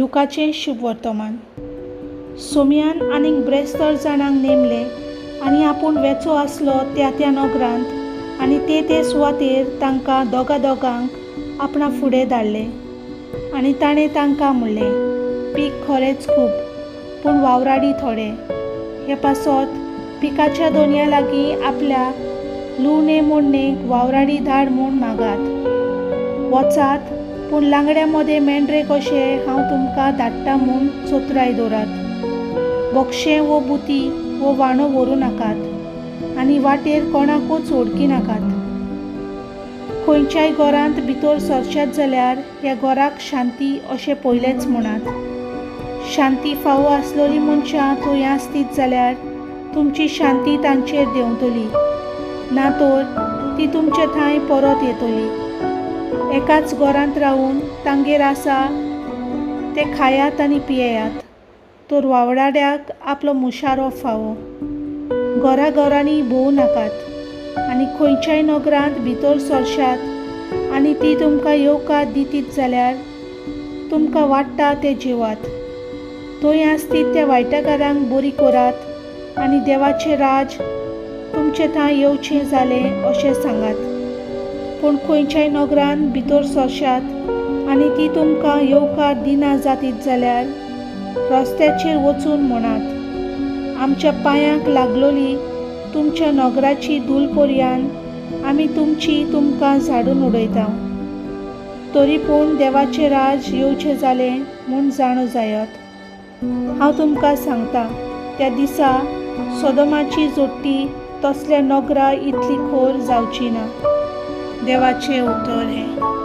लुकाचें शुभवर्तमान. सोमयान आनीक ब्रेस्तर जाणांक नेमले आनी आपूण वेचो आसलो त्या त्या नगरांत आनी ते ते सुवातेर तांकां दोगा दोगांक आपणा फुडें धाडले. आनी ताणें तांकां म्हणलें, पीक खरेंच खूब, पूण वावराडी थोडे. हे पासत पिकाच्या दोनया लागीं आपल्या लुवणे मोडणेक वावराडी धाड म्हूण मागात. वचात, पूण लांगड्या मदें मेंढरे कशे हांव तुमकां धाडटा म्हूण चतुराय दवरात. बोक्षें वो बुती वो वाणो व्हरूं नाकात आनी वाटेर कोणाकूच वळखी नाकात. खंयच्याय घरांत भितर सरशात जाल्यार ह्या घराक शांती अशें पयलेंच म्हणात. शांती फावो आसलेली मनशां थंय आसतीत जाल्यार तुमची शांती तांचेर देंवतली, ना तर ती तुमचे थंय परत येतली. एकाच घरांत रावून तांगेर आसा ते खायात आनी पियेयात, तर वावराड्याक आपलो मुशारो फावो. घरा घरांनी भोंवू नाकात आनी खंयच्याय नगरांत भितर सरशात आनी ती तुमकां येवकार दितीत जाल्यार तुमकां वाडटा ते जेवात. थंय आसतीत त्या वायटकारांक बरी करात आनी देवाचें राज तुमचे थंय येवचें जालें अशें सांगात. पूण खंयच्याय नगरांत भितर सरशात आनी ती तुमकां येवकार दिना जातीत जाल्यार रस्त्याचेर वचून म्हणात, आमच्या पांयांक लागलोली तुमच्या नगराची धूल पर्यान आमी तुमची तुमकां झाडून उडयता. तरी पूण देवाचें राज येवचें जालें म्हूण जाणो जायत. हांव तुमकां सांगता, त्या दिसा सोदोमाची जोडटी तसल्या नगरा इतली खोर जावची ना. देवाचें उतर हें.